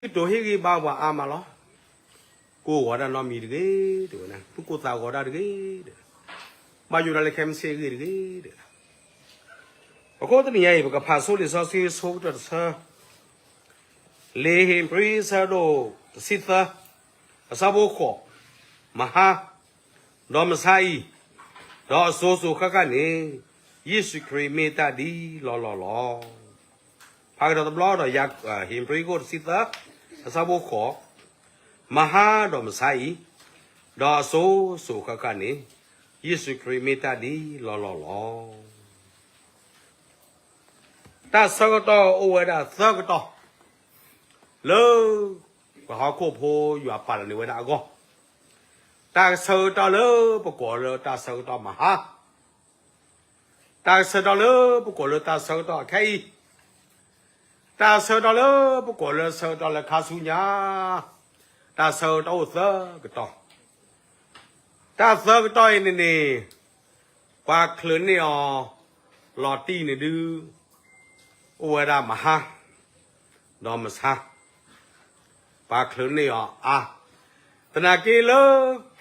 သုတိၤဟ့ၣ်ဂံၢ်ဘါပှၤအါမးလီၤ. ကိးဂီၤဒၣ်နီတမံၤတဂ့ၤ, တဲဝဲ, သူၣ်ကိၢ်သးဂီၤဒၣ်တဂ့ၤ, ဘၣ်ယိၣ်ဒၣ်လၢခဲမုၢ်ဆ့ၣ်အဂ့ၢ်တဂ့ၤ, တဲဝဲ. အဃိတနံၤညါအံၤ ပကဖးဆိလံာ်စီဆှံဆိကတၢၢ်တဆၢ, လံာ်ဧ့ၤဘြံၤအဆၢဒိၣ်တဆံသၢ, အဆၢဖိဃိး, မဟါ, ဒီးမဆါအံၤ, ဒီးအစိၤစိၤဃၣ်ဃၣ်န့ၣ်, ယ့ၣ်ၡူးခရံာ်မ့ၢ်တၢ်ဒ်လီၢ်လီၢ်လီၤ. ဖးကဒီးတဘျီဒီး ဧ့ၤဘြံၤခိၣ်တဆံသၢ, အဆၢဖိဃိး, မဟါဒီးမဆါအံၤ, ဒီးအစိၤစိၤဃၣ်ဃၣ်န့ၣ်, ယ့ၣ်ၡူးခရံာ်မ့ၢ်တၢ်ဒ်လီၢ်လီၢ်လီၤ. တၢ်ဆၢကတီၢ်အိၣ်ဝဲဒၣ်သၢကတီၢ်, လၢပှၤဟီၣ်ခိၣ်ဖိယွၤပာ်လီၤန့ၢ်ဝဲဒၣ်အဂီၢ်, တၢ်ဆၢကတီၢ်လၢပကိးလၢတၢ်ဆၢကတီၢ်မဟါ, တၢ်ဆၢကတီၢ်လၢပကိးလၢတၢ်ဆၢကတီၢ်အခဲအံၤ, တၢ်ဆၢကတီၢ်လၢပကိးလၢဆၢကတီၢ်လၢခါဆူညါ, တၢ်ဆၢကတီၢ်အိၣ်သၢကတီၢ်. တၢ်သၢကတီၢ်အံၤန့ၣ်န့ၣ်, ပှၤချုးန့ၢ်အီၤလီၤတံၢ်န့ၣ်ဒုး, အိၣ်ဝဲဒၣ်မဟါ, ဒီးမဆါ, ပှၤချုးန့ၢ်အီၤအါ, သနာ်က့လၢ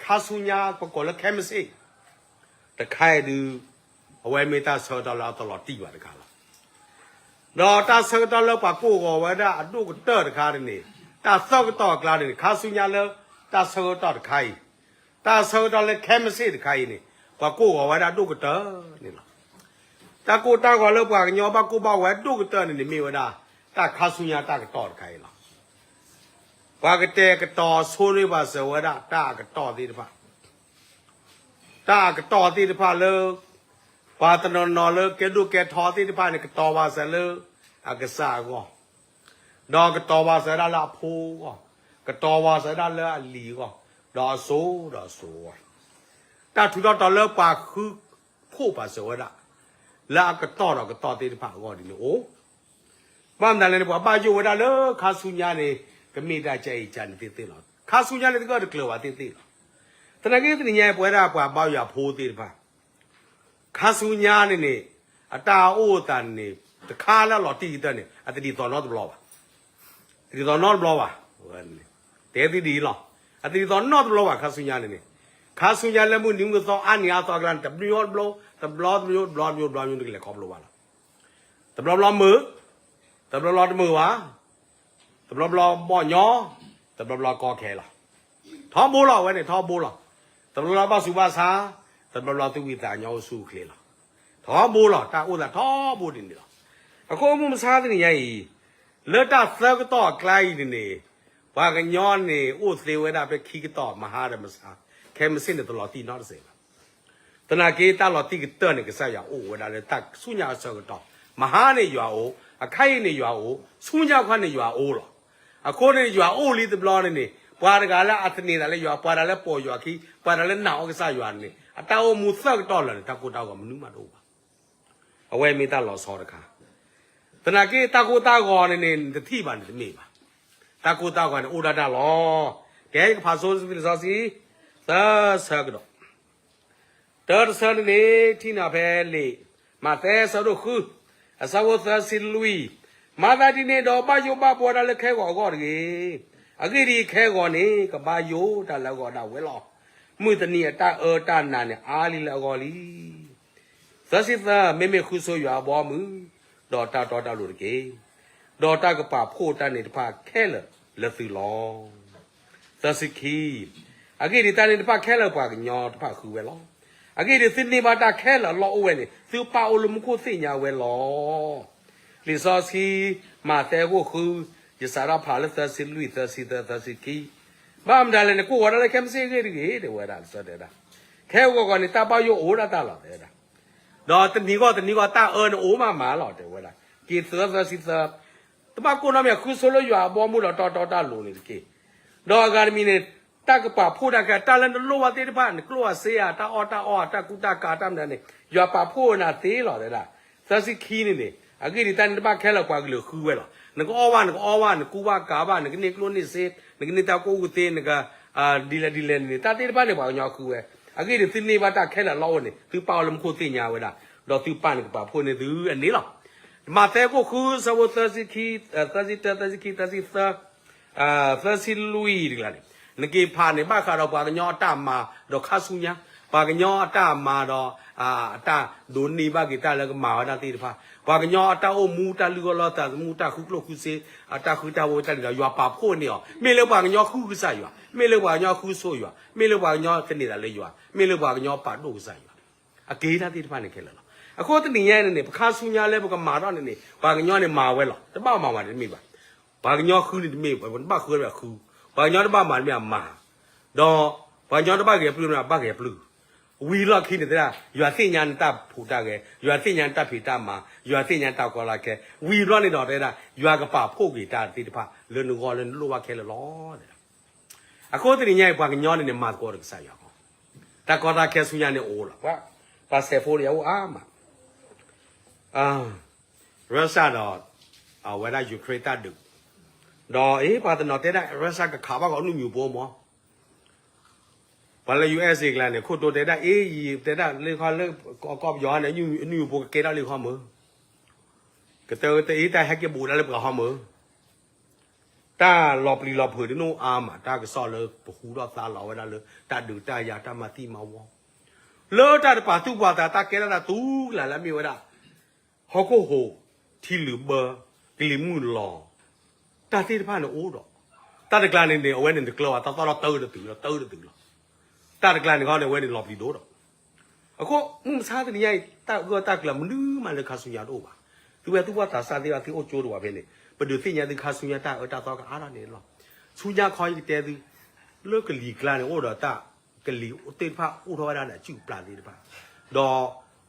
ခါဆူညါပကိးလၢခဲမုၢ်ဆ့ၣ်, တခါအံၤဒုး, အဝဲမ့ၢ်တၢ်ဆၢကတီၢ်လၢအတလီၤတံၢ်ဘၣ်တခါလီၤ. ဒီးတၢ်ဆၢကတီၢ်လၢပှၤကိးဂီၤဝဲဒၣ်အဒိၣ်ကတၢၢ်တခါန့ၣ်, တၢ်သၢကတီၢ်အကျါန့ၣ်န့ၣ်, ခါဆူညါလၢတၢ်ဆၢကတီၢ်တခါအံၤ, တၢ်ဆၢကတီၢ်လၢခဲမုၢ်ဆ့ၣ်တခါအံၤန့ၣ်, ပှၤကိးဂီၤဝဲဒၣ်ဒိၣ်ကတၢၢ်န့ၣ်လီၤ. တၢ်ကိးတၢ်ဂီၤလၢပှၤကညီဘၣ်ကိးဘၣ်ဂီၤဝဲဒိၣ်ကတၢၢ်န့ၣ်န့ၣ် မ့ၢ်ဝဲဒၣ်, တၢ်ခါဆူညါတၢ်ကတီၢ်တခါအံၤလီၤ. ပှၤကတဲာ်ကတီၤဆိန့ၢ်ပှၤစၢၤဝဲဒၣ်တၢ်အကတီၢ်သ့ၣ်တဖၣ်, တၢ်အကတီၢ်သ့ၣ်တဖၣ်လၢ, ပှၤတနီၤနီၤလၢကဲဒိၣ်ကဲထီသ့ၣ်တဖၣ်န့ၣ် ကတီၤပှၤစၢၤလၢအကစၢ်အဂီၢ်, ဒီးကတီၤပှၤစၢၤဒၣ်လၢအဖိအဂီၢ်, ကတီၤပှၤစၢၤဒၣ်လၢအလံၤအဂီၢ်, ဒီးအစိၤဒီးအစိၤအဂီၢ်, တၢ်ထူးတၢ်တီၤလၢပှၤဃုဖှိၣ်ပှၤစၢၤဝဲဒၣ်, လၢအကတီၢ်ဒီးကတီၢ်သ့ၣ်တဖၣ်အဂီၢ်ဒ်န့ၣ်အိၣ် ဘၣ်မနုၤလဲၣ်န့ၣ် ပှၤဘၣ်ယိၣ်ဝဲဒၣ်လၢခါဆူညါန့ၣ်, ကမ့ၢ်တၢ်ကဲအံၤကဲန့ၣ်သ့ၣ်သ့ၣ်လီၤ. ခါဆူညါန့ၣ် တကတကျၢၤဝဲသ့ၣ်သ့ၣ်လီၤ. သနာ်က့တနံၤညါအံၤ ပဝဲဒၣ်ပှၤဘါယွၤဖိသ့ၣ်တဖၣ်, ခါဆူညါန့ၣ်န့ၣ်, အတၢ်အိၣ်သးန့ၣ်, တခါလၢအလီၤတံၢ်ကတၢၢ်န့ၣ် အတဒ်သိးနီတဘျီဘၣ်. တဒ်သိးနီတဘျီဘၣ်. တဲသုဒ်အံၤလီၤ. အတဒ်သိးနီတဘျီဘၣ် ခါဆူညါန့ၣ်န့ၣ်, ခါဆူညါလၢမုၢ်နံၤမုၢ်သီအါနံၤအါသီအကျါန့ၣ် တဘျီတဘျီ, တဘျီတဘျီ, တဘျီတဘျီ, တဘျီတဘျီတကလဲၤခီဖျိဘၣ်လီၤ. တဘျီဘျီမုာ်, တဘျီဘျီတမုာ်ဘၣ်, တဘျီဘျီဘီၣ်ညီ, တဘျီဘျီကီခဲလီၤ. ထီဘိလီၤ အဝဲန့ၣ် ထီဘိလီၤ. တဘျီဘျီဘၣ်ဆူးဘၣ်ဆါ, တဘျီဘျီသူၣ်ဝံသးညီအိၣ်ဆူၣ်အိၣ်ချ့လီၤ. ထီဘိလီၤ တၢ်အိၣ်သးထီဘိဒ်န့ၣ်လီၤ. အဃိမုၢ်မဆါတနံၤညါအံၤ, လၢတၢ်သၢကတီၢ်အကျါအံၤန့ၣ်န့ၣ်, ပှၤကညီန့ၣ်အိၣ်သ့ဝဲဒၣ်ဖဲခံကတီၢ် မဟါဒီးမဆါ, ခဲမုၢ်ဆ့ၣ်န့ၣ်တလီၤတံၢ်နီတစဲးဘၣ်. သနာ်က့တၢ်လီၤတံၢ်ကတၢၢ်န့ၣ် ကစၢ်ယွၤအိၣ်ဝဲဒၣ်လၢတၢ်ဆူညါအဆၢကတီၢ်, မဟါန့ၣ်ယွၤအိၣ်, အခါအံၤန့ၣ်ယွၤအိၣ်, ဆူညါခီန့ၣ်ယွၤအိၣ်လီၤ. အဃိန့ၣ်ယွၤအိၣ်လံတဘျီန့ၣ်န့ၣ် ပှၤတဂၤလၢအသန့ၤသးလၢယွၤ, ပှၤတဂၤလၢပိာ်ယွၤခံ, ပှၤတဂၤလၢနာ်အီၣ်ကစၢ်ယွၤန့ၣ်န့ၣ် အတၢ်အိၣ်မူသၢကတီၢ်လၢာ်န့ၣ် တၢ်ကိၢ်တၢ်ဂီၤမနုၤမးတအိၣ်ဘၣ်. အဝဲမ့ၢ်တၢ်လီၤဆီတခါ. သနာ်က့တၢ်ကိၢ်တၢ်ဂီၤန့ၣ်န့ၣ် နတထံၣ်ဘၣ်နတမ့ၢ်ဘၣ်. တၢ်ကိၢ်တၢ်ဂီၤန့ၣ်အိၣ်ဒၣ်တၢ်လီၤ. ကဲ ယကဖးဆိလံာ်စီဆှံ သၢဆၢကဒီး တၢတဆၢန့ၣ်န့ၣ် ထံၣ်နၤဖဲလံာ်မးသဲအဆၢဒိၣ်ဃု, အဆၢဖိသၢဆံလွံၢ်, မၤသးဒ်န့ၣ်ဒီးဘၣ်ယိၣ်ဘၣ်ဘှီဒၣ်လၢခဲဂီၤအဂီၢ်တဂ့ၤ. အဂ့ၢ်ဒ်အံၤ, ခဲဂီၤန့ၣ်ကဘၣ်ယိၣ်တၢ်လၢအဂီၢ်ဒၣ်ဝဲလီၤ. မုၢ်တနံၤအတၢ်အၢတၢ်နးန့ၣ်အါလံလၢအဂီၢ်လံ. သၢဆံသၢ, မ့မ့ၢ်ဃုဆိယွၤအဘီအမုၢ်, ဒီးတၢ်တီတၢ်လိၤတက့ၢ်. ဒီးတၢ်ကပာ်ဖှိၣ်တၢ်န့ၣ်တဖၣ်ခဲလၢာ်လၢသုလီၤ. သၢဆံခံ, အဂ့ၢ်ဒ်အံၤ, တၢ်န့ၣ်တဖၣ်ခဲလၢာ်ပှၤကညီတဖၣ်ဃုဝဲလီၤ. အဂ့ၢ်ဒ်အံၤ, သုန့ၢ်ဘၣ်တၢ်ခဲလၢာ်အလီၢ်အိၣ်ဝဲန့ၣ် သုပၢ်အိၣ်လၢမူခိၣ်သ့ၣ်ညါဝဲလီၤ. လံာ်စီဆှံ မးသဲအခိၣ်ဃု, ယစးထီၣ်ဖးလၢသၢဆံလွံၢ်, သၢဆံသၢ, သၢဆံခံ, ဘၣ်မတၤလဲၣ်န့ၣ် ကိးဂီၤဒၣ်လၢခဲမုၢ်ဆ့ၣ်အဂ့ၢ်တဂ့ၤ, တဲဝဲဒၣ်လံာ်စီဆှံတဲဝဲဒၣ်, ခဲဂီၤဂီၤန့ၣ် တၢ်ဘၣ်ယိၣ်အိၣ်ဒၣ်တၢ်လီၤ တဲဝဲဒၣ်. ဒီးတနံၤဂီၢ်တနံၤဂီၢ် တၢ်အၢန့ၣ်အိၣ်မးမးလီၤ တဲဝဲဒၣ်. က့ၤသၢသၢဆံသၢ, တဘၣ်ကိၢ်နီတမံၤ ဃုဆိလၢယွၤအဘီအမုၢ်ဒီးတီတီတၢ်လိၤန့ၣ်တက့ၢ်. ဒီးအဂၤတမံၤန့ၣ် တၢ်ကပာ်ဖှိၣ်တၢ်ခဲ, တၢ်လၢနလိၣ်ဘၣ်သ့ၣ်တဖၣ်, နကျိၣ်အစ့ဧါ, တၢ်အီၣ်တၢ်အီဧါ, တၢ်ကူတၢ်ကၤတၢ်မနုၤန့ၣ် ယွၤပာ်ဖှိၣ်နၤသ့လီၤ တဲဒၣ်. သၢဆံခံန့ၣ်န့ၣ်, အဂ့ၢ်ဒ်အံၤ, တၢ်န့ၣ်တဖၣ်ခဲလၢာ်ပှၤကလုာ်ဃုဝဲလီၤ. နကအီၣ်ဘၣ် နကအီဘၣ်, နကူဘၣ်ကၤဘၣ်, နကန့ၢ်ကျိၣ်န့ၢ်စ့, နကန့ၢ်တၢ်ကူၣ်ကူၣ်သ့, နက ဒ်လဲၣ်ဒ်လဲၣ်န့ၣ်န့ၣ် တၢ်သ့ၣ်တဖၣ်န့ၣ် ပှၤကညီဃုဝဲ. အဂ့ၢ်ဒ်အံၤ, သုန့ၢ်ဘၣ်တၢ်ခဲလၢာ်အလီၢ်အိၣ်န့ၣ် သုပၢ်အိၣ်လၢမူခိၣ်သ့ၣ်ညါဝဲဒၣ်, ဒီးသုပၢ်န့ၣ်ကပာ်ဖှိၣ်န့ၢ်သုအန့ၣ်လီၤ. မးသဲအခိၣ်ဃု အဆၢဖိသၢဆံခံ, သၢဆံတၢ, သၢဆံခံ, သၢဆံသၢ, သၢဆံလွံၢ်တကျါန့ၣ်, နက့ၤဖးန့ၣ် ဘၣ်ဃးဒီးပှၤကညီအတၢ်မၤဒီးခါဆူညါ, ပှၤကညီအတၢ်မၤဒီး အတၢ်ဒိးန့ၢ်ဘၣ်က့ၤတၢ်လၢကမၤဝဲဒၣ်သ့ၣ်တဖၣ်, ပှၤကညီအတၢ်အိၣ်မူ တၢ်လုၢ်အီၣ်လီၢ်သးသမူ တၢ်ဃုကျိၣ်ဃုစ့, အတၢ်ဃုတၢ်ဖိးတၢ်လံၤဒီး ယွၤပာ်ဖှိၣ်န့ၢ်အီၤ, မ့ၢ်လၢပှၤကညီဃုကစၢ်ယွၤ, မ့ၢ်လၢပှၤကညီဃုဆိယွၤ, မ့ၢ်လၢပှၤကညီသန့ၤသးလၢယွၤ, မ့ၢ်လၢပှၤကညီပာ်ဒိၣ်ကစၢ်ယွၤ, အက့ၤတၢ်သ့ၣ်တဖၣ်န့ၣ်ခဲလၢာ်လီၤ. အဃိတနံၤညါအံၤန့ၣ် ပခါဆူညါလၢပကမၤထီၣ်န့ၣ်န့ၣ် ပှၤကညီန့ၣ်မၤဝဲလီၤ. တဘၣ်မၤဝဲတမ့ၢ်ဘၣ်. ပှၤကညီဃုန့ၣ်တမ့ၢ် တဘၣ်ဃုတမ့ၢ်ဃု, ပှၤကညီတဘၣ်မၤတမ့ၢ်အမၤ, ဒီးပှၤကညီတဘၣ်ဂဲၤပျုၢ်တမ့ၢ်အဘၣ်ဂဲၤပျုၢ်. ဝံၤလီၢ်ခံန့ၣ်တဲဒၣ် ယွၤသ့ၣ်ညါနတၢ်ဖိးတၢ်ဂဲၤ, ယွၤသ့ၣ်ညါနတၢ်ဖံးတၢ်မၤ, ယွၤသ့ၣ်ညါနတၢ်ကီတၢ်ခဲ, ဝံၤဘျီန့ၣ်ဒီးတဲဒၣ် ယွၤကပာ်ဖှိၣ်က့ၤတၢ်သ့ၣ်တဖၣ်လၢနဂီၢ်လၢနလိၣ်ဘၣ်ခဲလၢာ်လီၤ. အဃိတနံၤညါအံၤ ပှၤကညီန့ၣ်န့ၣ် မၤသကိးဒီးကစၢ်ယွၤကီး, တၢ်ကီတၢ်ခဲဆူညါန့ၣ်အိၣ်လီၤ. ပှၤစဲးဖိန့ၣ်အိၣ်အါမး, Russia ဒီး အဝဲဒၣ် Ukraine တၢ်ဒုး, ဒီး အ့ ပှၤတနီၤတဲဒၣ် Russia ကခးဘၣ်ကီးနုၢ်ညူးဖိမး, ပှၤလၢ U S A ကျါန့ၣ် ခိၣ်တိတဲဒၣ် အ့ ယံာ်တဲဒၣ်လၢခီလၢ ကီၢ်ပယီၤန့ၣ် နုၢ်ညူးဖိကကဲထီၣ်လၢခီမၢ်, ကတၢၢ်တအ့ တၢ်ဟဲက့ၤဘူးဒၣ်လၢပှၤခီမၢ် တၢ်လီၤပျံၤလီၤဖုးဒ်န့ၣ်အါမး, တၢ်ကစီၣ်လၢပဟူထီၣ်သါလီၤဝဲဒၣ်လၢ တၢ်ဒုးတၢ်ယၤ တၢ်မၤသံမၤဝီ, လၢတၢ်တပာ်သူၣ်ပာ်သး တၢ်ကဲထီၣ်တၢ်တူၢ်ကလာ်လၢအမ့ၢ်ဝဲဒၣ် ဟီၣ်ခိၣ်ဟိး, ထံလုာ်ဘၢ, ကလံၤမုၢ်လီၤ, တၢ်သ့ၣ်တဖၣ်န့ၣ်အိၣ်ဒီး တၢ်တကျါန့ၣ်န့ၣ် အဝဲန့ၣ်တကျၢၤဘၣ် တၢ်သီၣ်ထီၣ်တၢတတုၤလီၤ တၢတတုၤလီၤ, တၢ်တကျါန့ၣ်ခီန့ၣ် အဝဲန့ၣ်လီၤပျံၤဒိၣ်ဒီး အဃိ မုၢ်မဆါတနံၤညါအံၤ တၢ်အၢတၢ်ကျၢၤမနုၤမးလၢခါဆူညါတအိၣ်ဘၣ်. သုဝဲသူၣ်ဘီၣ်သးစၢ်သ့ၣ်တဖၣ် သုအိၣ်ကၠိတဝးဖဲန့ၣ် ပဒုးသ့ၣ်ညါသုခါဆူညါတၢ်အၢတၢ်သီကအါထီၣ်န့ၣ်လီၤ. ဆူညါခီယကတဲသု လၢကလံၤကျါန့ၣ် အိၣ်ဒီးတၢ် ကလံၤသ့ၣ်တဖၣ်အိၣ်ထီၣ်ဝဲဒၣ်ဒီးအစုၣ်ပျၢ်သ့ၣ်တဖၣ်, ဒီ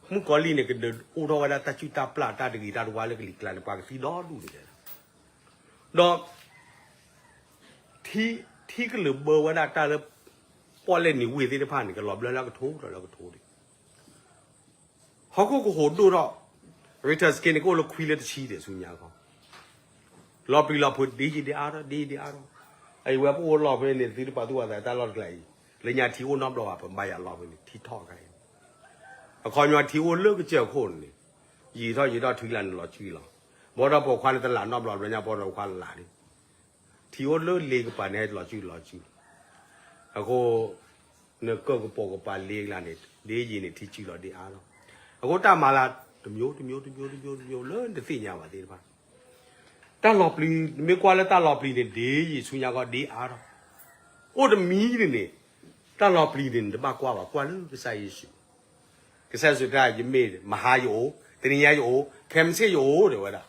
းမုၣ်ကီၤလံၢ်န့ၣ် ကဒုးအိၣ်ထီၣ်ဝဲဒၣ်တၢ်စုၣ်တၢ်ပျၢ်တၢ်တဂ့ၤတၢ်တဝါလၢကလံၤကျါန့ၣ် ပှၤကသံဒီဒူၣ်န့ၣ် ဒီး ထံကလုာ်ဘၢဝဲဒၣ်တၢ်လၢ ပီၣ်လဲၣ်နံၤဝ့ၢ်သ့ၣ်တဖၣ်န့ၣ် ကလီၤဘျၢလၢကထိဒီးလၢကထိန့ၣ် ဟီၣ်ခိၣ်ကဟိးဒိၣ်ထီၣ် Richter scale န့ၣ် ကအိၣ်လၢခွံလၢတဆံဒီးဆူညါခီ လီၤပျံၤလီၤဖုးဒ်ယံာ်ဒ်အါထီၣ် ဒ်ယံာ်ဒ်အါထီၣ်. အံၤဝဲပအိၣ်လီၢ်ဖဲန့ၣ် သုတပာ်သူၣ်ပာ်သးတၢ်လီၢ်တကျါအံၤ လၢညါထံအိၣ်နီတဘျီဘၣ် ပဘါယွၤလီၢ်ဖဲန့ၣ် ထံထီၣ်အခါအံၤ အခီပညီထံအိၣ်လၢကစၢၢ်ခိၣ်န့ၣ် ယံာ်ထီၣ်ယံာ်ထီၣ်ထံကျါန့ၣ်လီၤစုလီၤ. ဘီဒီးပိာ်ခွါန့ၣ်တလးနီတဘျီ ဘျီညါဘီဒီးပိာ်ခွါလးလံ ထံအိၣ်လၢလ့ကပၤန့ၣ် ဟဲလီၤစုလီၤစု အဃိ နကၢၢ်ကပိာ်ကပၤလ့ကျါန့ၣ် ဒ်ယံာ်န့ၣ်ထံစုလီၤဒ်အါလီၤ. အဃိတၢ်မၤလၢ တစ်မျိုး တစ်မျိုး တစ်မျိုး တစ်မျိုး တစ်မျိုး လၢနတသ့ၣ်ညါဘၣ်သ့ၣ်တဖၣ် တၢ်လီၤပျံၤ နမ့ၢ်ကွၢ်လၢတၢ်လီၤပျံၤန့ၣ် ဒ်ယံာ်ဆူညါခီဒ်အါထီၣ်. အိၣ်တမံၤန့ၣ်န့ၣ် တၢ်လီၤပျံၤန့ၣ် နတဘၣ်ကွၢ်ဘၣ် ကွၢ်လၢကစၢ်ယ့ၣ်ၡူး. ကစၢ်ယ့ၣ်ၡူးတဲ ယမ့ၢ်မဟါယအိၣ်, တနံၤညါယအိၣ်, ခဲမုၢ်ဆ့ၣ်ယအိၣ် တဲဝဲဒၣ်.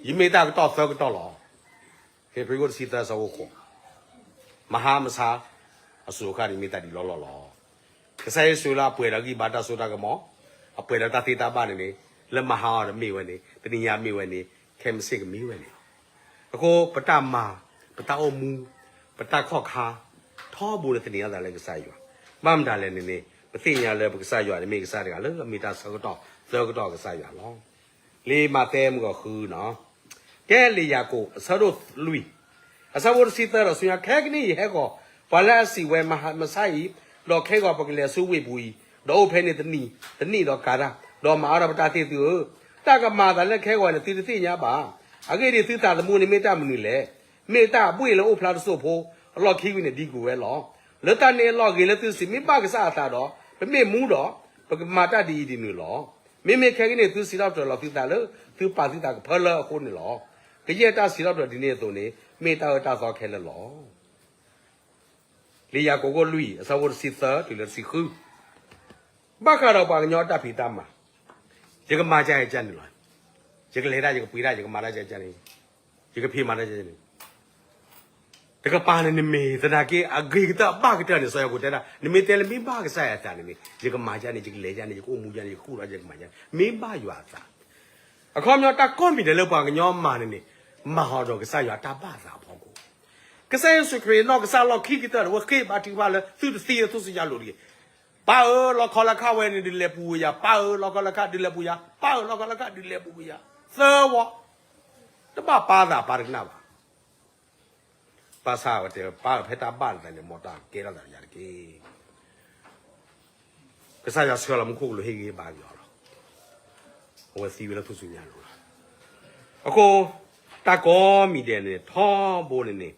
ယမ့ၢ်တၢ်ကတီၢ်သၢကတီၢ်လီၤ. ဟ့းဘြံၤ တဆံသၢ ဆၢဖိဃိး, မဟါမဆါ အစိၤအခါန့ၣ်မ့ၢ်တၢ်ဒ်လီၢ်လီၢ်လီၤ. ကစၢ်ယ့ၣ်ၡူးလၢအပှဲၤဒီးဂံၢ်ဘါတၢ်စိတၢ်ကမီၤ, အပှဲၤဒီးတၢ်သ့တၢ်ဘၣ်န့ၣ်န့ၣ် လၢမဟါအံၤဒီးမ့ၢ်ဝဲန့ၣ် တနံၤညါမ့ၢ်ဝဲန့ၣ် ခဲမုၢ်ဆ့ၣ်ကမ့ၢ်ဝဲန့ၣ်လီၤ. အဃိပတၢ်မၤ, ပတၢ်အိၣ်မူ, ပတၢ်ခီၣ်ခါ ထီဘိန့ၣ်သန့ၤအသးလၢကစၢ်ယွၤ, ဘၣ်မတၤလဲၣ်န့ၣ်န့ၣ် ပသ့ၣ်ညါလၢပကစၢ်ယွၤန့ၣ်မ့ၢ်ကစၢ်တဂၤလၢအမ့ၢ်တၢ်ဆၢကတီၢ်သၢကတီၢ်ကစၢ်ယွၤလီၤ. လံာ်မးသဲမုၢ်ဂီၤဃုနီၤ, ကဲလံာ်ယၤကိာ် အဆၢဒိၣ်လွံၢ်, အဆၢဖိတဆံသၢဒီးဆူညါ, ခဲကနံၣ်အံၤဟဲဂီၤ, ပှၤလၢအစံးဝဲမဟါမဆါအံၤ, ဒီးခဲဂီၤပကလဲၤဆူဝ့ၢ်ပူၤအံၤ, ဒီးအိၣ်ဖဲန့ၣ်တနံၣ်, တနံၣ်ဒီးကၤတၢ်, ဒီးမၤအါထီၣ်ပတၢ်သ့ၣ်သုဧၢ, တၢ်ကမၤအသးလၢခဲဂီၤန့ၣ်သုတသ့ၣ်ညါဘၣ်. အဂ့ၢ်ဒ်အံၤသုသးသမူန့ၣ်မ့ၢ်တၢ်မနုၤလဲၣ်. မ့ၢ်တၢ်အဘှ့ၣ်လၢအိၣ်ဖျါတစိၢ်ဖိ, အလီၢ်ခံဝံၤန့ၣ်ဒံကွံာ်ဝဲလီၤ. လၢတၢ်န့ၣ်အလီၢ်ဂ့ၤလၢသုစံး, မ့ၢ်ဘၣ်ကစၢ်အသးဒီး, ပမ့ၢ်မူဒီး, ပကမၤတၢ်ဒ်အံၤဒ်နုၤလီၤ. မ့မ့ၢ်ခဲကနံၣ်သုစံးထီၣ်ပတြၢၤလီၤသုသးလၢသုပာ်သုသးကဖၢလၢအဃိန့ၣ်လီၤ. ကယဲၢ်တၢ်စံးထီၣ်ပတြၢၤဒ်န့ၣ်အသိးန့ၣ် မ့ၢ်တၢ်အၢတၢ်သီခဲလၢာ်လီၤ. လံာ်ယၤကိာ်ခိၣ်လွံၢ် အဆၢဖိတဆံသၢတုၤလၢတဆံဃု, ဘၣ်ဃးဒီးပှၤကညီအတၢ်ဖံးတၢ်မၤ, ယကမၤဒ်အံၤဒ်န့ၣ်လီၤ. ယကလဲၤဒၣ် ယကပှ့ၤဒၣ် ယကမၤဒ်အံၤဒ်န့ၣ်, ယကဖံးမၤဒ်အံၤဒ်န့ၣ် တကပၤန့ၣ် နမ့ၢ်သနာ်က့ အဂ့ၤကတၢၢ်အဘၣ်ကတၢၢ်န့ၣ် စီၤယၤကိာ်တဲဒၣ်, နမ့ၢ်တဲလၢမ့ၢ်ဘၣ်ကစၢ်ယွၤအသးန့ၣ်န့ၣ် ယကမၤဒ်န့ၣ် ယကလဲၤဒ်န့ၣ် ယကအိၣ်မူဒ်န့ၣ် ယကဃူဒီး ယကမၤဒ်န့ၣ် မ့ၢ်ဘၣ်ယွၤအသး. အခီပညီတၢ်ကိးမံၤဒဲးလၢပှၤကညီမၤန့ၣ်န့ၣ် မၤအီၤဒီးကစၢ်ယွၤတၢ်ဘၣ်သးအဖီခိၣ်. ကစၢ်ယ့ၣ်ၡူးခရံာ်နီၢ်ကစၢ်လီၢ်ခံကတၢၢ်န့ၣ် အဝဲဃ့ဘါထုကဖၣ်လၢသုတသံအသိးစံယါလိၤတဂ့ၤ. ပၢ်ဧၢ လီခီလီခါဝဲန့ၣ် ဒုးလဲၤပူၤဝဲယၤ, ပၢ်ဧၢ လီခီလီခါ ဒုးလဲၤပူၤယၤ, ပၢ်ဧၢ လီခီလီခါ ဒုးလဲၤပူၤဝဲယၤ, သၢဝီ, တဘၣ်ပၢ်သးပၢ်တကနၣ်ဘၣ်. ဘၣ်ဆၣ်ဝဲတဲ ပၢ်ဧၢ ဖဲတၢ်ဘၣ်နသးန့ၣ် မ်တၢ်ကဲထီၣ်သးဒီးယၤတက့ၢ်. ကစၢ်ယွၤဆှၢလီၤမူခိၣ်ကလူးဟ့ၣ်ဂံၢ်ဟ့ၣ်ဘါက့ၤအီၤလီၤ. အဝဲသံဝဲလၢထူၣ်စုညါလိၤလီၤ. အဃိ တၢ်ကိးမံၤဒဲးန့ၣ် ထီဘိန့ၣ်န့ၣ်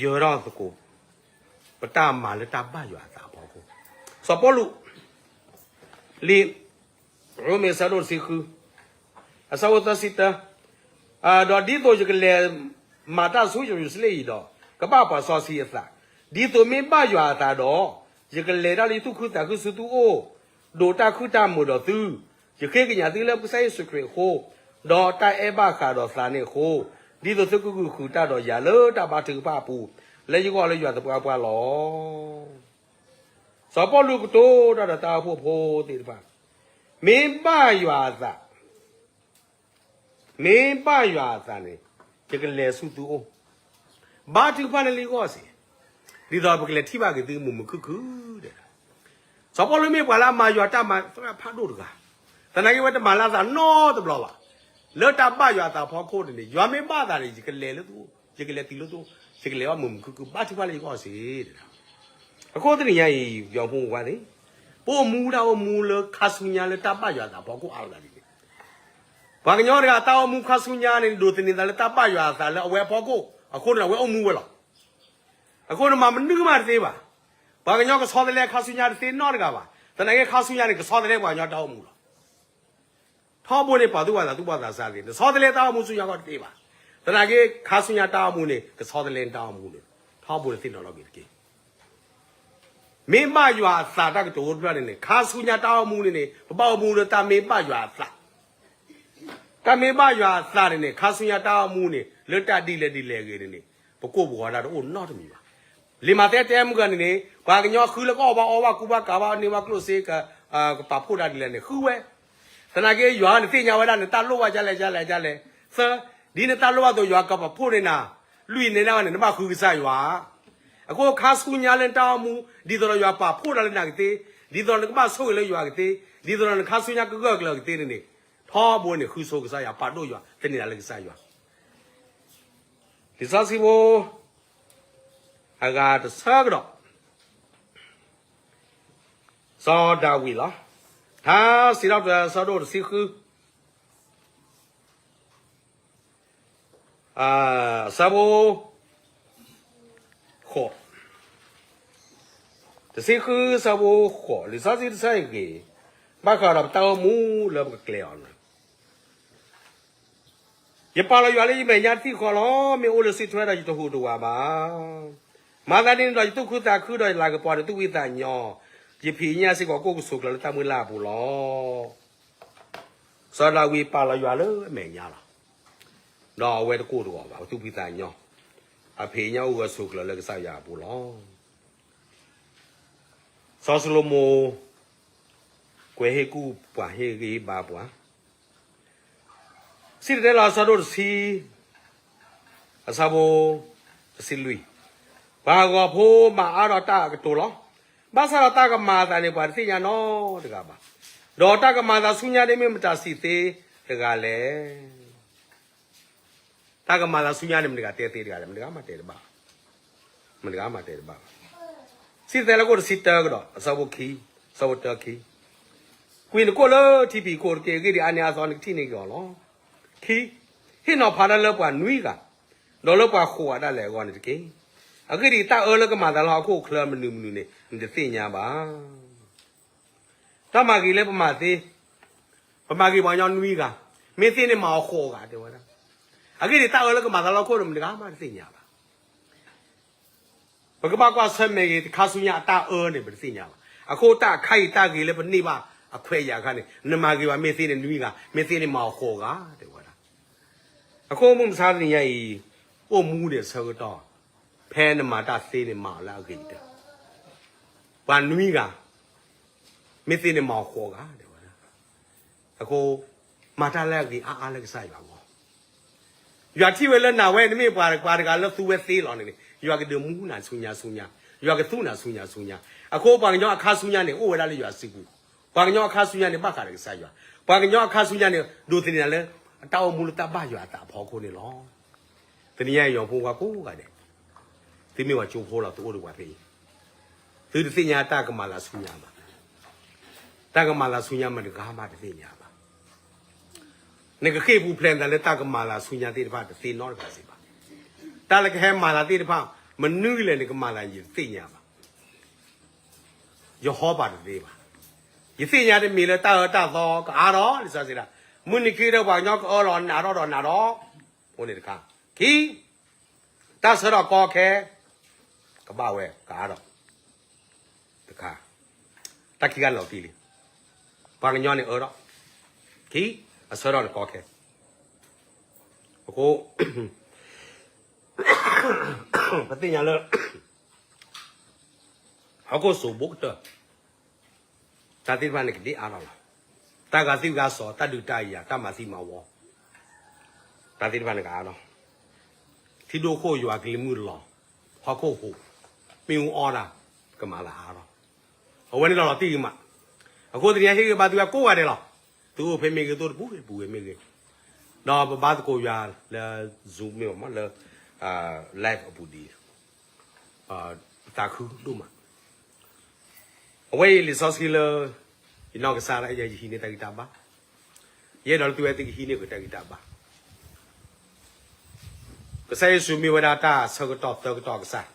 ယၢၤထီၣ်သကိး ပတၢ်မၤလၢတၢ်ဘၣ်ယွၤအသးအဖီခိၣ်. စီၤပီလူး လံာ်ရိမ့ၤအဆၢဒိၣ်တဆံဃု အဆၢဖိသၢဆံတၢ, ဒီးဒ်သိးယကလဲၤမၤတၢ်ဆူယရူၤၡလ့ၣ်အံၤဒီး ကဘၣ်ပှၤစီဆှံအသး, ဒ်သိးမ့ၢ်ဘၣ်ယွၤအသးဒီး ယကလဲၤတၢ်လၢယသူၣ်ခုသးခုဆူသုအိၣ်, ဒိးတၢ်ခုၣ်တၢ်မုာ်ဒီးသု, ယဃ့ကညးသုလၢကစၢ်ယ့ၣ်ၡူးခရံာ်အဃိ, ဒီးတၢ်အဲၣ်ဘၣ်ဃးဒီးသးန့ၣ်အဃိ, ဒ်သိးသုကဂုာ်ဃုာ်တၢ်ဒီးယၤလၢတၢ်ဘါထုကဖၣ်အပူၤ, လၢယဂီၢ်လၢယွၤသပှၢ်ပှၢ်လီၤ. စီၤပီလူးကတိၤတၢ်ဒီးတၢ်အိၣ်ဖှိၣ်ဖိသ့ၣ်တဖၣ်, မ့ၢ်ဘၣ်ယွၤအသး, မ့ၢ်ဘၣ်ယွၤအသးန့ၣ် ယကလဲၤဆူသုအိၣ်, ဘါထုကဖၣ်လၢလံာ်ဂီၢ်စ့ၢ်, ဒ်သိးပကလဲၤထံၣ်ဘၣ်က့ၤသုမုာ်မုာ်ခုၣ်ခုၣ်ဒဲး. စီၤပီလူးမ့ၢ်ပှၤလၢအမၤယွၤတၢ်မၤသရၣ်ဖးဒိၣ်တဂၤ, သနာ်က့ဝဲတမၤလၢအသးနီတဘျီဘၣ်. လၢတၢ်ဘၣ်ယွၤအသးဖီခိၣ်န့ၣ်န့ၣ် ယွၤမ့ၢ်ဘၣ်သးန့ၣ် ယကလဲၤလၢသုအိၣ်, ယကလဲၤဘၣ်မုာ်မုာ်ခုၣ်ခုၣ် ဘါထုကဖၣ်လၢယဂီၢ်စ့ၢ်. အဃိတနံၤညါအံၤ ယွၤဖိမုၣ်ဖိခွါသ့ၣ်, ပအိၣ်မူတၢ်အိၣ်မူလၢခါဆူညါလၢတၢ်ဘၣ်ယွၤအသးဖီခိၣ်အါလီၤဒ်န့ၣ်, ပှၤကညီတဂၤတၢ်အိၣ်မူခါဆူညါန့ၣ် ဒိးသန့ၤသးလၢတၢ်ဘၣ်ယွၤအသးလၢအဝဲအဖီခိၣ်, အဃိန့ၣ် အဝဲအိၣ်မူဝဲလီၤ. အဃိန့ၣ်မၤမနုၤမးတသ့ဘၣ်. ပှၤကညီကဆီတလဲခါဆူညါတသ့နီတဂၤဘၣ်. သနာ်က့ခါဆူညါန့ၣ် ကဆီတလဲပှၤကညီတၢ်အိၣ်မူလီၤ. ထီဘိန့ၣ် ပာ်သူၣ်ပာ်သးသူၣ်ဘီၣ်သးစၢ်သ့ၣ်, နဆီတလဲတၢ်အိၣ်မူဆူညါခီတသ့ဘၣ်. သနာ်က့ခါဆူညါတၢ်အိၣ်မူန့ၣ် ကဆီတလဲနတၢ်အိၣ်မူန့ၣ်, ထီဘိန့ၣ်သ့ၣ်နီၣ်ထီၣ်က့ၤတက့ၢ်. မ့ၢ်ဘၣ်ယွၤအသးတၢ်ကတိၤအိၣ်တဖျၢၣ်န့ၣ်န့ၣ် ခါဆူညါတၢ်အိၣ်မူန့ၣ်န့ၣ် ပဘၣ်အိၣ်မူလၢတၢ်မ့ၢ်ဘၣ်ယွၤအသး တၢ်မ့ၢ်ဘၣ်ယွၤအသးန့ၣ်န့ၣ် ခါဆူညါတၢ်အိၣ်မူန့ၣ် လၢတၢ်ဒ်လဲၣ်ဒ်လဲၣ်အဂ့ၢ်န့ၣ်န့ၣ် ပကိၢ်ပဂီၤတၢ်တအိၣ်နီတမံၤဘၣ်. လံာ်မးသဲတဲမုၢ်ဂီၤန့ၣ်န့ၣ် ပှၤကညီဃုလၢကအီၣ်ဘၣ်အီဘၣ်ကူဘၣ်ကၤဘၣ်န့ၢ်ဘၣ်ကျိၣ်စ့ ကပာ်ဖှိၣ်တၢ်ဒ်လဲၣ်န့ၣ် ဃုဝဲ. သနာ်က့ယွၤန့ၣ်သ့ၣ်ညါဝဲဒၣ်နတၢ်လိၣ်ဘၣ်ဒ်လဲၣ်ဒ်လဲၣ်ဒ်လဲၣ်. သၢ, ဒ်နတၢ်လိၣ်ဘၣ်အသိး ယွၤကပာ်ဖှိၣ်န့ၢ်နၤ, လွံၢ်န့ၣ်ဒၣ်ဝဲန့ၣ် နဘၣ်ဃုကစၢ်ယွၤ အဃိခါဆူညါလၢနတၢ်အိၣ်မူ ဒ်သိးဒီးယွၤပာ်ဖှိၣ်တၢ်လၢနၤကသ့, ဒ်သိးဒီးနကဘၣ်ဆိၣ်ဂ့ၤလၢယွၤကသ့, ဒ်သိးဒီးနခါဆူညါကဂၢၢ်ကျၢၤကသ့န့ၣ်န့ၣ် ထီဘိန့ၣ် ဃုဆိကစၢ်ယွၤ ပာ်ဒိၣ်ယွၤ သန့ၤနၤလၢကစၢ်ယွၤ. လံာ်စီဆှံဖိ အဂၤတဆၢကဒီး စီၤဒၤဝံးလီၤ. ထါစံးထီၣ်ပတြၢၤ အဆၢဒိၣ်တဆံဃု အဆၢဖိ ဃိး, တဆံဃု အဆၢဖိဃိး, လံာ်စီဆှံတဆၢအံၤဂ့ၤ, ဘၣ်ဃးဒီးပတၢ်အိၣ်မူလၢပကကျဲၤအီၤန့ၣ် ယပာ်လီၤယွၤလၢယမဲာ်ညါတထံၣ်ဃီလီၤ. မ့ၢ်အိၣ်လၢစုထွဲဒီးယတဟူးတဝးဘၣ်. မၤသးဒ်န့ၣ်ဒီးယသူၣ်ခုသးခုဒီးယလၤကပီၤဒီးသူၣ်ဖှံသးညီ, ယဖံးယညၣ်စ့ၢ်ကီးကအိၣ်ကဆိးကျၢၤလၢတၢ်မုၢ်လၢ်အပူၤလီၤ. စီၤဒၤဝံးပာ်လီၤယွၤလၢအမဲာ်ညါလီၤ. ဒီးအဝဲတကအိၣ်တဂီၤဘၣ်, အသူၣ်ဖှံသးညီ, အဖံးအညၣ်အိၣ်ဂၢၢ်ဆိးကျၢၤလၢကစၢ်ယွၤအပူၤလီၤ. စီၤၡလိၤမိၣ် ကွဲးဟ့ၣ်ကူၣ်ပှၤဟ့ၣ်ဂံၢ်ဟ့ၣ်ဘါပှၤ စံၣ်တဲၤတဲလီၤအဆၢဒိၣ်တဆံ, အဆၢဖိတဆံလွံၢ်, ပှၤဟးဂီၤဖိမၤအါထီၣ်တၢ်အကတိၤလီၤ. ဘၣ်ဆၣ်ဒီးတၢ်ကမၤအသးန့ၣ် ပှၤတသ့ၣ်ညါနီတဂၤဘၣ်. ဒီးတၢ်ကမၤအသးဆူညါန့ၣ်မ့ၢ်မတၤစံးသ့တဂၤလဲၣ်. တၢ်ကမၤအသးဆူညါန့ၣ် မတၤတဂၤတဲသ့တဂၤလဲၣ်, မတၤတဂၤမၤတဲတဘၣ်, မတၤတဂၤမၤတဲတဘၣ်ဘၣ်. စံၣ်တဲၤတဲလီၤခိၣ်တဆံတၢကဒီး အဆၢဖိခံ, အဆၢဖိတၢခံ, ကွံာ်နကိာ်လၢထံဖံးခိၣ်တက့ၢ်. အဂ့ၢ်ဒ်အံၤ, အါန့ၢ်အါသီနကထံၣ်န့ၢ်က့ၤအီၤလီၤ. ခံ, ဟ့ၣ်နီၤဖးတၢ်လၢပှၤနွံဂၤ, ဒီးလၢပှၤဃိးဂၤဒၣ်လဲာ်အဂီၢ်န့ၣ်တက့ၢ်. အဂ့ၢ်ဒ်အံၤ, တၢ်အၢလၢကမၤအသးလၢဟီၣ်ခိၣ်ချၢမနုၤမနုၤန့ၣ် နတသ့ၣ်ညါဘၣ်. တၢ်မၤဂ့ၤလၢပမၤသ့, ပမၤဂ့ၤပှၤကညီနွံဂၤ, မ့ၢ်သ့န့ၣ်မၤအီၤဃိးဂၤ တဲဝဲဒၣ်. အဂ့ၢ်ဒ်အံၤ, တၢ်အၢလၢကမၤအသးလၢဟီၣ်ခိၣ်န့ၣ် မတဂၤမးတသ့ၣ်ညါဘၣ်. ပကဘၣ်ကွၢ်ဆၢၣ်မဲာ်ဂ့ၤ တခါဆူညါအတၢ်အၢန့ၣ် ပတသ့ၣ်ညါဘၣ်. အဃိတၢ်အခါအံၤ တၢ်ဂ့ၤလၢပန့ၢ်ဘၣ်အခွဲးယာ်အခါန့ၣ် နမၤဂ့ၤဘၣ် မ့ၢ်သ့န့ၣ်နွံဂၤ, မ့ၢ်သ့န့ၣ်မၤအီၤဃိးဂၤ တဲဝဲဒၣ်. အဃိမုၢ်မဆါတနံၤညါအံၤ အိၣ်မူဒံးအဆၢကတီၢ်, ဖဲနမၤတၢ်သ့န့ၣ်မၤအီၤလၢအဂ့ၤကတၢၢ်, ပှၤနွံဂၤ, မ့ၢ်သ့န့ၣ်မၤအီၤဃိးဂၤ တဲဝဲဒၣ်. အဃိ မၤတၢ်လၢအဂ့ၤအါအါလၢကစၢ်ယွၤအဂီၢ်. ယွၤထံၣ်ဝဲလၢနၤဝဲ နမ့ၢ်ပှၤတဂၤလၢသူဝဲသ့လီၤန့ၣ်န့ၣ် ယွၤကဒုးမူနၤဆူညါဆူညါ, ယွၤကသူနၤဆူညါဆူညါ. အဃိပှၤကညီအခါဆူညါန့ၣ် အိၣ်ဝဲဒၣ်လၢယွၤစုပူၤ, ပှၤကညီအခါဆူညါန့ၣ် ဘၣ်ဃးဒီးကစၢ်ယွၤ, ပှၤကညီအခါဆူညါန့ၣ် ဒိးသန့ၤနၤလၢ အတၢ်အိၣ်မူလၢတၢ်ဘၣ်ယွၤအသးအဖီခိၣ်န့ၣ်လီၤ. တနံၤညါအံၤ ယွၤဖိခွါကိးဂၤဒဲး, သုမ့ၢ်ပှၤကၠိဖိလီၤ သုအိၣ်ဒီးပှၤဖဲအံၤ, သုတသ့ၣ်ညါတၢ်ကမၤသးဆူညါဘၣ်. တၢ်ကမၤသးဆူညါမတၤတဂၤမးတသ့ၣ်ညါဘၣ်. နကဃ့ၢ်ပူၤဖျဲးနသးလၢတၢ်ကမၤလၤဆူညါသ့ၣ်တဖၣ်တသ့နီတဂၤစ့ၢ်ဘၣ်. တၢ်လၢကဟဲမၤလၤသ့ၣ်တဖၣ် မနုၤလဲၣ်နကမၤလၤယတသ့ၣ်ညါဘၣ်. ယဟီၣ်ဘၣ်တသ့ဘၣ်. ယသ့ၣ်ညါတမံၤလၢတၢ်အၢတၢ်သီကအါထီၣ် လံာ်စီဆှံဒၣ်, မုၢ်နံၤခံကတၢၢ်ပှၤကညီကအၢလီၤနးထီၣ်ဒီးနးထီၣ်, အိၣ်န့ၣ်တခါ, ခံ တၢ်ဆၢထီၣ်ကီခဲ ကဘၣ်ဝဲကအါထီၣ်, တခါ, တၢ်ခံဂၤလီၤတံၢ်လံ, ပှၤကညီန့ၣ်အၢထီၣ်, ခံ အဆၢထီၣ်န့ၣ်ကီခဲ, အဃိ ပသ့ၣ်ညါလၢ ဟီၣ်ခိၣ်စိၤဘိကတၢၢ် တၢ်သ့ၣ်တဖၣ်န့ၣ်ကဒ့အါထီၣ်လီၤ. တၢ်ဂာ်သံဂာ်စီၤ တၢ်ဒုးတၢ်ယၤ တၢ်မၤသံမၤဝီ တၢ်သ့ၣ်တဖၣ်န့ၣ်ကအါထီၣ်, ထံဒိၣ်ခိၣ်ယွၤကလံၤမုၢ်လီၤ, ဟီၣ်ခိၣ်ဟူး, မ့ၣ်အူအီၣ်တၢ်, ကမၤလၤအါထီၣ်, အဝဲန့ၣ်လီၤလီၤတံၢ်ဂ့ၤမး, အဃိတနံၤအံၤဟ့ၣ်ဂ့ၤဘါသုဝဲကိးဂၤဒဲးလီၤ, သုအိၣ်ဖဲမ့ၢ်ဂ့ၤ သုအိၣ်တပူၤဂ့ၤတပူၤဂ့ၤမ့ၢ်ဂ့ၤ, ဒီးပဘါသကိးယွၤလၢ Zoom မ့ၢ်ဘၣ်မးလၢ live အပူၤဒ် ပသးခုဒိၣ်မး, အဝဲအံၤလံာ်စီဆှံလၢ ယနီၢ်ကစၢ်ဒၣ်ယဲ ယဟံးန့ၢ်တၢ်ဂံၢ်တၢ်ဘါ, ယအဲၣ်ဒိးလၢသုဝဲသ့ၣ်ကဟံးန့ၢ်က့ၤတၢ်ဂံၢ်တၢ်ဘါ, ကစၢ်ယ့ၣ်ၡူးမ့ၢ်ဝဲဒၣ်တၢ်ဆၢကတီၢ်သၢကတီၢ်ကစၢ်,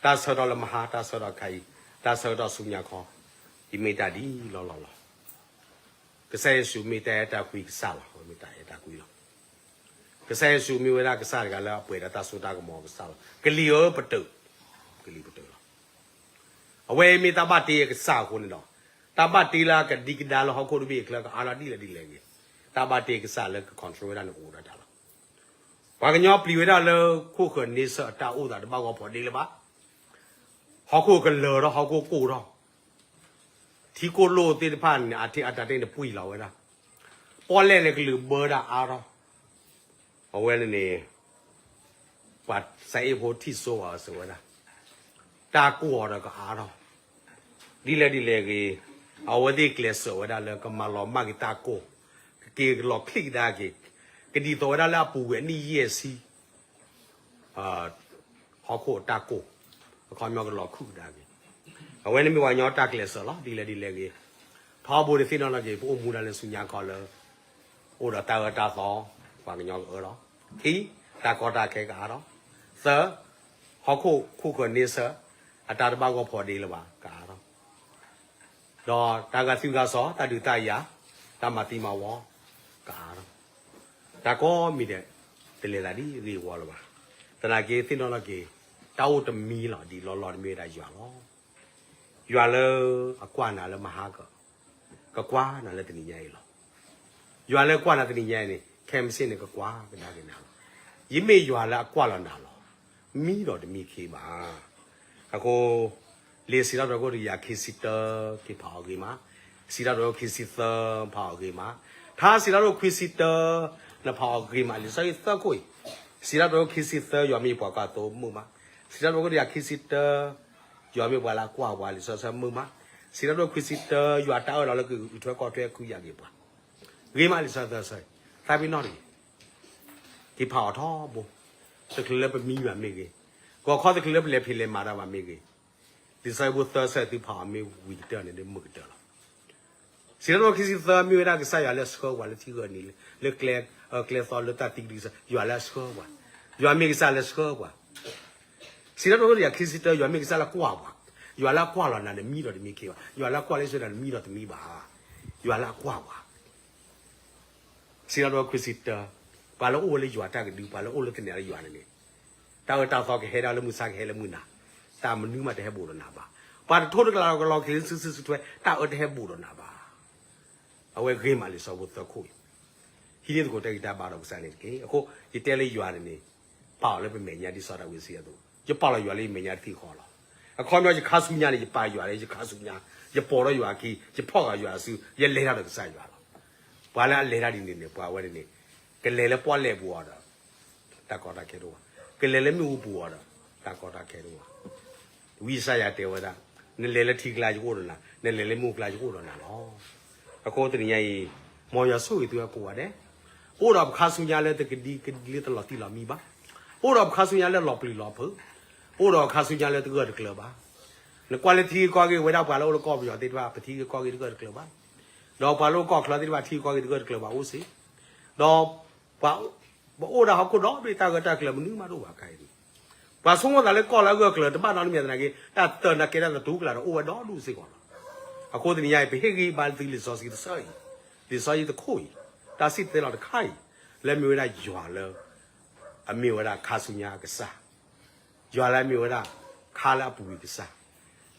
တၢ်ဆၢကတီၢ်လၢမဟါ တၢ်ဆၢကတီၢ်ခါအံၤ, တၢ်ဆၢကတီၢ်ဆူညါခီ, ယမ့ၢ်တၢ်ဒ်လီၢ်လီၢ်လီၤ. ကစၢ်ယ့ၣ်ၡူးမ့ၢ်တၢ်အဲၣ်တၢ်ကွံကစၢ်လီၤ, မ့ၢ်တၢ်အဲၣ်တၢ်ကွံလီၤ. ကစၢ်ယ့ၣ်ၡူးမ့ၢ်ဝဲဒၣ်ကစၢ်တဂၤလၢအပှဲၤဒီးတၢ်စိတၢ်ကမီၤကစၢ်လီၤ. ကလံၤဧၢပတုာ်, ကလံၤပတုာ်လီၤ. အဝဲမ့ၢ်တၢ်ဘၣ်တ့ကစၢ်အဃိန့ၣ်ဒီး, တၢ်ဘၣ်တ့လၢအကဒံကဒါလၢဟီၣ်ခိၣ်တဘ့ၣ်အချၢကအါထီၣ်ဒ်လဲၣ်ဒ်လဲၣ်ဂ့ၤ, တၢ်ဘၣ်တ့ကစၢ်လၢက control ဝဲဒၣ်န့ၣ်အိၣ်ဒီးတၢ်လီၤ. ပှၤကညီပျံၤဝဲဒၣ်လၢခိၣ်ဃၢၤန့ဆၢၣ်အတၢ်အိၣ်သးတဘၣ်ဂီၢ်ဖီဒ့လၢၤဘၣ်. ဟီၣ်ခိၣ်ကလၢၤထီၣ် ဟီၣ်ခိၣ်ကိၢ်ထီၣ်, ထံကိၢ်လိၣ်သ့ၣ်တဖၣ်န့ၣ် အထံအတၢ်တ့ၢ်န့ၣ်ပှံၢ်လီၤဝဲဒၣ်, ပီၣ်လဲၣ်န့ၣ်ကလုာ်ဘၢဒၣ်အါထီၣ်, အဝဲန့ၣ်န့ၣ် ပှၤစးအ့ၣ်ဖိထံၣ်စိအီၤစၢၤဝဲဒၣ်, တၢ်ကိၢ်အီၤဒီးကအါထီၣ်, ဒ်လဲၣ်ဒ်လဲၣ်ဂ့ၤ, အဝဲသ့ၣ်ကျဲးစၢးဝဲဒၣ်လၢကမၤလီၤမၢ်က့ၤတၢ်ကိၢ်, ကက့ၤကလီၤချံၣ်ကဒါက့ၤ, ကဒ်သိးဝဲဒၣ်လၢအပူၤကွံာ်အနံၣ်ယဲၢ်ဆံ ဟီၣ်ခိၣ်အတၢ်ကိၢ်, အခီပညီကလီၤခုၣ်ကဒါက့ၤ, အဝဲန့ၣ်မ့ၢ်ပှၤကညီတၢ်ကျဲးစၢးလီၤ. ဒ်လဲၣ်ဒ်လဲၣ်ဂ့ၤ, ထီဘိန့ၣ်သ့ၣ်နီၣ်ထီၣ်က့ၤ ပအိၣ်မူဒၣ်လၢဆူညါခီလၢ အိၣ်ဒီးတၢ်အၢတၢ်သီ, ပှၤကညီကအၢထီၣ်, ခံ, တၢ်ကီတၢ်ခဲကအါထီၣ်, သၢ, ဟီၣ်ခိၣ်ခိၣ်ဃၢၤန့ဆၢၣ် အတၢ်တဘၣ်ဂီၢ်ဖီဒ့လၢၤဘၣ်ကအါထီၣ်, ဒီးတၢ်ဂာ်သံဂာ်စီၤ တၢ်ဒုးတၢ်ယၤ တၢ်မၤသံမၤဝီ ကအါထီၣ်, တၢ်ကိးမံၤဒဲး တလဲၤသးဒ်ဂ့ၢ်ဝီလၢၤဘၣ်. သနာ်က့သ့ၣ်နီၣ်ထီၣ်က့ၤ တၢ်အိၣ်တမံၤလီၤ ဒ်လီၢ်လီၢ်တမ့ၢ်ဝဲဒၣ်ယွၤလီၤ. ယွၤလၢအကွၢ်နၤလၢမဟါက ကကွၢ်နၤလၢတနံၤညါအံၤလီၤ. ယွၤလၢကွၢ်နၤတနံၤညါအံၤန့ၣ် ခဲမုၢ်ဆ့ၣ်န့ၣ် ကကွၢ်ကဒါက့ၤနၤလီၤ. ယမ့ၢ်ယွၤလၢအကွၢ်လီၤနၤလီၤ. မံဒီးတမံခ့ဘၣ်. အဃိ လံာ်စံးထီၣ်ပတြၢၤခိၣ်တကယၤခံဆံတၢ က့ၤဖးအီၤဂ့ၤမး, စံးထီၣ်ပတြၢၤခိၣ်ခံဆံသၢ ဖးအီၤဂ့ၤမး, ထါစံးထီၣ်ပတြၢၤခိၣ်ခွံဆံတၢ နဖးအီၤဂ့ၤမး, လံာ်စီဆှံသၢခိၣ်အံၤ, စံးထီၣ်ပတြၢၤခိၣ်ခံဆံသၢ ယွၤမ့ၢ်ပှၤကွၢ်သိမုာ်မး, စံးထီၣ်ပတြၢၤခိၣ်တကယၤခံဆံတၢ ယွၤမ့ၢ်ပှၤလၢအကွၢ်ပှၤ လံာ်စီဆှံမုာ်မး, စံးထီၣ်ပတြၢၤခိၣ်ခွံဆံတၢ ယွၤတၢ်အၢၣ်လီၤလၢကအုးထွဲကွၢ်ထွဲခုယၤက့ၤပှၤ, ဂ့ၤမးလံာ်စီဆှံသၢဆၢ, သးပ့ၤနီၣ်တဂ့ၤ က့ၤဖးအီၤထီဘိ, တချုးလၢပမံဘၣ်မ့ၢ်ဂ့ၤ, ဂီၤခီတချုးလၢပလဲၤဖံးလဲၤမၤတၢ်ဘၣ်မ့ၢ်ဂ့ၤ, လံာ်စီဆှံဖိသၢဆၢသုဖးအီၤမ့ၢ်ဝံၤကတၢၢ်န့ၣ် မုာ်ကတၢၢ်လီၤ. စံးထီၣ်ပတြၢၤခိၣ်ခံဆံသၢ မ့ၢ်ဝဲဒၣ်ကစၢ်ယွၤလၢအဆှၢပှၤလၢထံဂၢၢ်နံၤလၢ လၢကျဲ ကျဲသီလၢတၢ်သံကဒုကစၢ် ယွၤလၢအဆှၢပှၤ, ယွၤမ့ၢ်ကစၢ်လၢအဆှၢပှၤ. စံးထီၣ်ပတြၢၤခိၣ်တကယၤခံဆံတၢ ယွၤမ့ၢ်ကစၢ်လၢကွၢ်ပှၤ, ယွၤလၢအကွၢ်လီၤနၤန့ၣ် မံဒီးတမံခ့ဘၣ်, ယွၤလၢအကွၢ်လၢအဆှၢနၤန့ၣ် မံဒီးတမံဘၣ်, ယွၤလၢအကွၢ်ပှၤ. စံးထီၣ်ပတြၢၤခိၣ်ခွံဆံတၢ, ပှၤလၢအိၣ်ဝဲလၢယွၤတၢ်ကဒု ပှၤလၢအိၣ်လၢသန့ၤလၢယွၤန့ၣ်န့ၣ်, တၢ်အၢတၢ်သီကဟဲဒၣ်လၢမုၢ်ဆါကဟဲလၢမုၢ်နၤ, တၢ်မနုၤမးတဟဲဘူးဒီးနၤဘၣ်. ပှၤတထိတကလးဒီးကလီၤက့ၤလၢစုစုစုထွဲ တၢ်အၢတဟဲဘူးဒီးနၤဘၣ်. အဝဲဂ့ၤမးလံာ်စီဆှံဖိသၢခိၣ်အံၤ, ဟံးန့ၢ်သကိးတၢ်ဂံၢ်တၢ်ဘါဒီးကစၢ်န့ၣ်တက့ၢ်. အဃိ ယတဲလၢယွၤန့ၣ်န့ၣ်, ပာ်အီၤလၢပမဲာ်ညါဒ်စီၤဒၤဝံးစံးအသိး, ယပာ်လီၤယွၤလၢယမဲာ်ညါတသ့ဃီလီၤ. အခီပညီယခါဆူညါန့ၣ် ယပာ်ယွၤလၢယခါဆူညါ, ယပိာ်ထီၣ်ယွၤအခံ, ယဖီၣ်ဃာ်ယွၤအစု, ယလဲၤတၢ်ဒီးကစၢ်ယွၤလီၤ. ပှၤလၢအလဲၤတၢ်ဒ်န့ၣ်န့ၣ် ပှၤဝဲန့ၣ်န့ၣ်, ကလဲၤလၢပီၣ်လဲၣ်ပူၤအီၤဒီး တၢ်ကီတၢ်ခဲတအိၣ်ဘၣ်, ကလဲၤလၢမ့ၣ်အူပူၤအီၤဒီး တၢ်ကီတၢ်ခဲတအိၣ်ဘၣ်. ဝံယၡါယၤတဲဝဲဒၣ်, နလဲၤလၢထံကျါယကအိၣ်ဒီးနၤ, နလဲၤလၢမ့ၣ်အူကျါယကအိၣ်ဒီးနၤလီၤ. အဃိတနံၤညါအံၤ, မ်ယွၤဆိၣ်ဂ့ၤသုဝဲကိးဂၤဒဲး, အိၣ်ဒီးပခါဆူညါလၢတကဒံကဒ်လၢတလီၤတံၢ်လီၤမံဘၣ်, အိၣ်ဒီးပခါဆူညါလၢလီၤပျံၤလီၤဖုး, အိၣ်ဒီးပခါဆူညါလၢတဂၢၢ်တကျၢၤဘၣ်. နကွၢ်လၢထံဂ့ၢ်ကီၢ်ဂ့ၢ်ဝဲဒၣ်ပှၤလၢအိၣ်လၢကီၢ်ပယီၤသ့ၣ်တဖၣ် ပထံဂ့ၢ်ကီၢ်ဂ့ၢ်တဂၢၢ်တကျၢၤဘၣ်, ဒီးပှၤလၢအိၣ်ကီၢ်ချၢသ့ၣ်တဖၣ်ထံဂ့ၢ်ကီၢ်ဂ့ၢ်တဂၢၢ်တကျၢၤဘၣ်အိၣ်စ့ၢ်, ဒီးပှၤ ပအိၣ်ဒၣ်ဟီၣ်ခိၣ်ဒီဘ့ၣ် တၢ်ဂၢၢ်တၢ်ကျၢၤမနုၤမးတအိၣ်ဘၣ်ခဲအံၤန့ၣ်, ပှၤဆိကမိၣ်သးလၢကီၢ်လၢအဂၢၢ်ကျၢၤတဘၣ်နီတမံၤသနာ်က့ တၢ်တၢၤနာ်က့တၢ်သတူၢ်ကလာ်ဒီးအိၣ်ဝဲဒီဒူၣ်စ့ၢ်ကီးလီၤ. အဃိတနံၤညါအံၤ ပဟ့ၣ်ဂံၢ်ဘါသုလံာ်စီဆှံတဆၢအံၤ, လံာ်စီဆှံတခိၣ်အံၤ, တၢ်စံၣ်တဲၤတဲလီၤတခါအံၤ, လၢမ့ၢ်ဝဲဒၣ်ယွၤလၢ အမ့ၢ်ဝဲဒၣ်ခါဆူညါအကစၢ်, ယွၤလၢအမ့ၢ်ဝဲဒၣ် ခါလၢအပူၤကွံာ်ကစၢ်,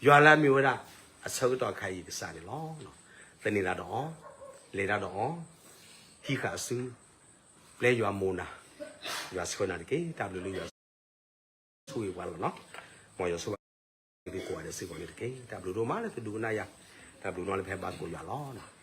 ယွၤလၢအမ့ၢ်ဝဲဒၣ် အဆၢကတီၢ်ခါအံၤကစၢ်န့ၣ်လီၤ. သန့ၤဒၣ်ဒီးအီၤ, လဲၤဒၣ်ဒီးအီၤ, ဟံးဃာ်အစု, ပျဲယွၤမိၢ်နၤ, ယွၤဆှၢနၤတက့ၢ်. တၢ်ဘျုးလၢယွၤဆိၣ်ဂ့ၤပှၤလီၤနီၤ, မ်ယွၤဆိၣ်ဂ့ၤ သုကိးဂၤဒဲးစ့ၢ်ကီးန့ၣ်တက့ၢ်. တၢ်ဘျုးဒိၣ်မးလၢသုဒိကနၣ်ယၤ, တၢ်ဘျုးနီၤလၢဖဲဘါသကိးယွၤလီၤ.